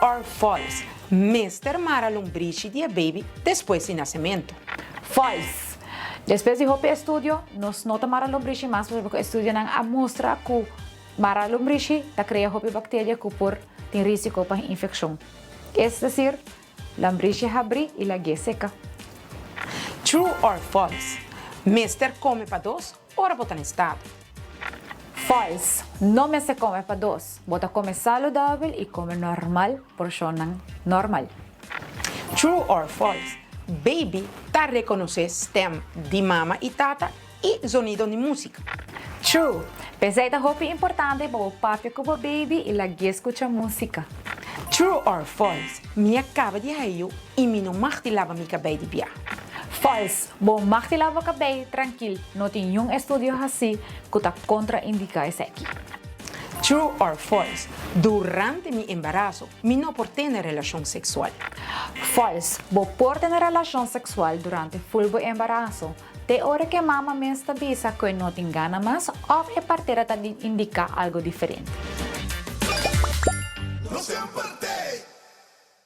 or false? Mester mara lombrishi di e baby despues di nasementu. False. Despues di hopi estudio, nos no ta mara lombrishi mas pasobra ku estudionan a mustra ku mara lombrishi ta krea hopi bakteria ku por tin risiko pa infekshon. Es desir, lombrishi habrí i lag'é seka. True or false? Mester kome pa dos ora bo ta na estado. False. No mester kome pa dos. Bo ta kome saludabel i kome normal, porshonnan normal. True or false? Baby ta rekonosé stèm di mama i tata i zonido di músika. True. P'esei ta hopi importante pa bo papia ku bo baby i lag'é skucha músika. True or false? Mi a kaba di haña yu i mi no mag di laba mi kabei di bia. False. Bo mag di laba kabei trankil, no tin niun estudio hasí ku ta kontraindiká esaki. True or false? Durante mi embaraso mi no por tene relashon seksual. False. Bo por tene relashon seksual durante ful bo embaraso, te ora ku e mama mes ta bisa ku e no tin gana mas òf e partera ta indiká algu diferente. No semper.